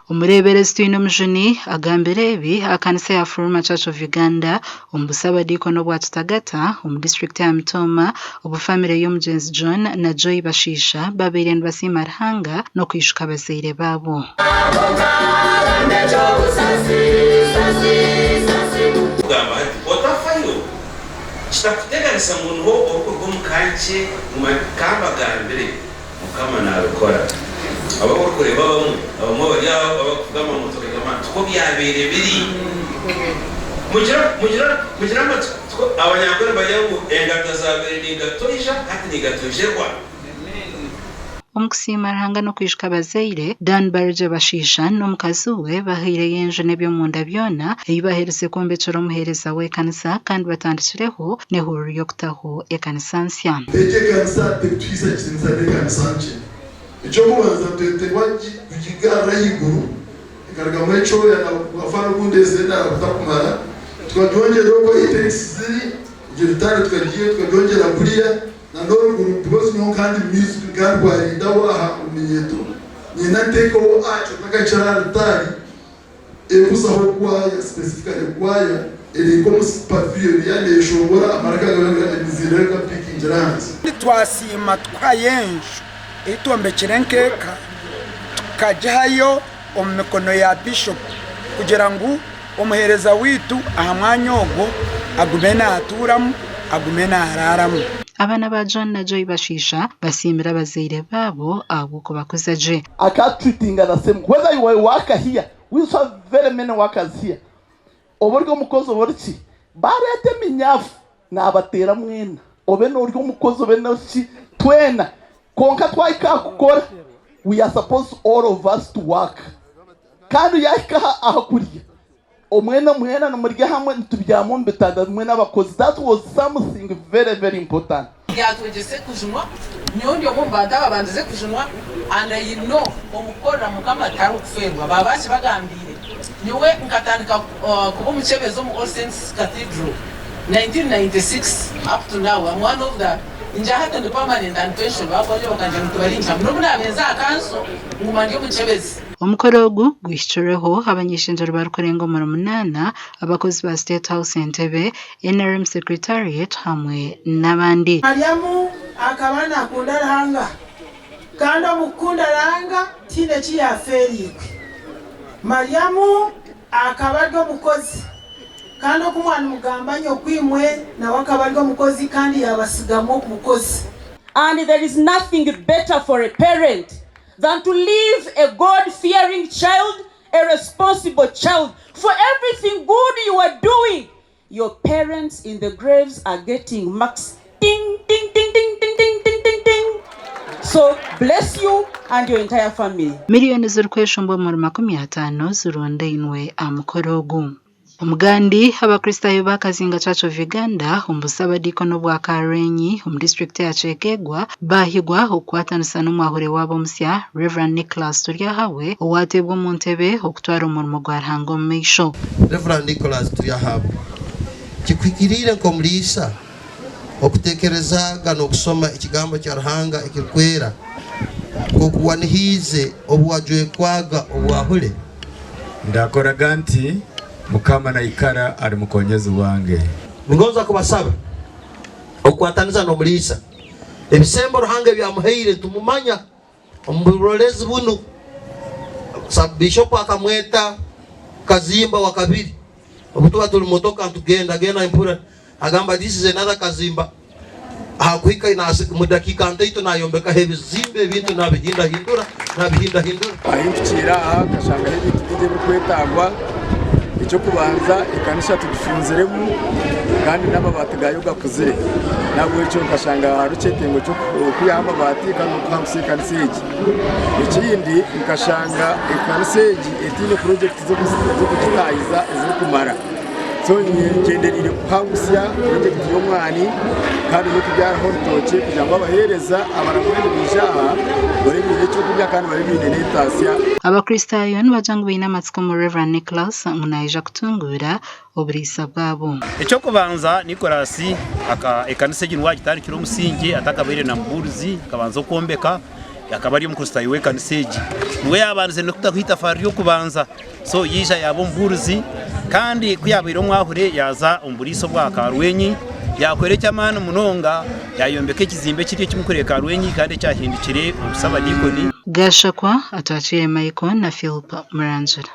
Omureeberezi Twinomujuni agambire ebi aha kanisa ya Furuma Church of Uganda omu busabadiikoni obwa Kitagata omu disiturikiti ya Mitooma obu famire y'omugyenzi John na Joy Bashaija babaire nibasiima Ruhanga n'okwijuka abazaire baabo. Kugamba hati, Otafayo, kitakuteganisa ngu niho orikuruga omu ka nkye, ka mbagambire. Mukama nabikora. Abo abu orikureeba abamwe, abamwe abari aho abarikuvuga amamotoka g'amaani, tikwo byabaire biri. Mugira, mugira, mugira amatsiko, tikwo Abanyankore nibagira ngu engata zabaire nigatoija, hati nigatoijerwa. Omu kusiima Ruhanga n'okwijuka abazaire, Dan Barigye Bashaija n'omukazi we bahaireyo enju n'eby'omunda byona ei baherize kwombekyera omuheereza w'ekanisa kandi batandikireho n'ehururu y'okutaho ekanisa nsya. Egi ekanisa terikutuhaisa kitiinisa n'ekanisa nkye. Eky'okubanza nitwetebwa kugigarra ahaiguru ekarugamu ekyoya na bafana obundi ezi endara butakumara tukagyongyera oku ahi tents ziri egyo rutare tukagiihayo tukagyongyera kuriya na n'oruguru because nyowe nkandi music nkandwarindaho aha omu minyeeto niinyenda nteekeho arch otakahikire aha rutaari Ekuzaho kwaya, specifically kwaya eri nk'omu pavilion yaaba neyeshongora amaraka agaruga emiziira ekapikingira ahansi. Twasiima tukahayo enju ei twombekire nk'eka tukagihayo omu mikono ya Bishop kugira ngu omuheereza waitu aha mwanya ogwo agume naatuuramu, agume naaraaramu. Abaana ba John na Joy Bashaija basiimire abazaire baabo ahabw'okubakuza gye. Aka treatinga the same whether you are a worker here we also have very many workers here oba ori omukozi oba ori ki bareeta eminyafu nabateera mwena obe nori omukozi obe noki twena kwonka twahika aha kukora we are supposed all of us to work kandi yahika aha kurya Omwena mwena nimurya hamwe nitubyama omu bitanda bimwe n'abakozi that was something very very important. Yatwegyesa kujunwa, nyowe ndi omwe omu bantu ababandize kujunwa and I know omu kukorera Mukama tihariho kufeerwa baaba bakibagambiire. Nyowe nkatandika kuba omukyebezi omu All Saints Cathedral 1996 up to now I'm one of the ngira hati ndi permanent and pension bakuba bakangira ngu tibari nkihamu n'obu naabenza aha kanso nguma ndi omukyebezi. Omukoro ogu guhikirweho abany'eishengyero barikurenga omuri munaana, abakozi ba State House Entebbe, NRM Secretariat hamwe n'abandi. Mariamu akaba nakunda Ruhanga, kandi omu kukunda Ruhanga tihaine eki yaafeereirwe. Mariamu akaba ari omukozi, kandi oku mwanimugamba nyokwimwe nawe akaba ari omukozi kandi yaabatsigamu obukozi. And there is nothing better for a parent than to leave a God fearing child, a responsible child. For everything good you are doing, your parents in the graves are getting marks ding ding ding ding ding ding ding ding ding. So bless you and your entire family. Miriyoni zirikweshumbwa omuri 50 zirundainwe aha mukoro ogu. Omugandi, Abakristaayo ba Kazinga Church of Uganda omu busabadiikoni obwa Karwenyi omu disiturikiti ya Kyegegwa baahigwa okukwatanisa n'omwahure waabo omusya Rev. Nicholas Turyahabwe owaateebwa omu ntebe okutwara omurimo gwa Ruhanga omu maisho. Rev. Nicholas Turyahabwe, Kikuhikiriire nk'omuriisa okutekerezaaga n'okusoma Ekigambo kya Ruhanga ekirikwera nk'oku wanihiize obu wajwekwaga obwahule? Ndakoraga nti, Mukama naikara ali mukonyezi wange. Ningonza kubasaba okukwataniza n'omuliisa. Ebisembo Ruhanga ebi amuhaire nitumumanya omu burorezi bunu. Bishopu akamweta Kazimba wakabiri. Obu tuba tuli motoka nitugenda genda mpura agamba this is another Kazimba. Ahakuhika mu dakiika ntaito nayombekaho ebizimbe ebintu nabihindahindura nabihindahindura. Ahi mpikiire aha nkashangaho ebintu bingi ebirikwetagwa. Eky'okubanza ekanisa tugifunziremu kandi n'amabaati gaayo gakuzire n'ahabw'ekyo nkashanga hariho ekyetengo ky'okwihaho amabaati kandi n'okuhangusya ekanisa egi. Ekindi nkashanga ekanisa egi etaine purojekiti z'okugitaahiza ezirikumara. So ngyendereire kuhangusya purojekiti y'omwani kandi n'okubyaraho orutookye kugira ngu abaheereza abaraabe nibaija aha babe baine ekyokurya kandi babe baine n'entaasya. Abakristaayo nibagira ngu baine amatsiko omuri Rev. Nicholas ngu naija kutunguura oburiisa bwabo. Eky'okubanza Nicholas aka ekanisa egi niwe agitandikire omusingye atakabaire na mubuurizi akabanza okwombeka. Akaba ari Omukristaayo w'ekanisa egi. Niwe yaabandize n'okutaho eitafaari ry'okubanza. So yaija yaaba omubuurizi kandi ku yaabaire omwahure yaaza omu buriisa obwa Kaarwenyi yaakora eky'amaani munonga yaayombeka ekizimbe kiri ekimukure Kaarwenyi kandi ekyahindukire obusabadiikoni. Gashakwa atwakiire Michael na Philp Murangira.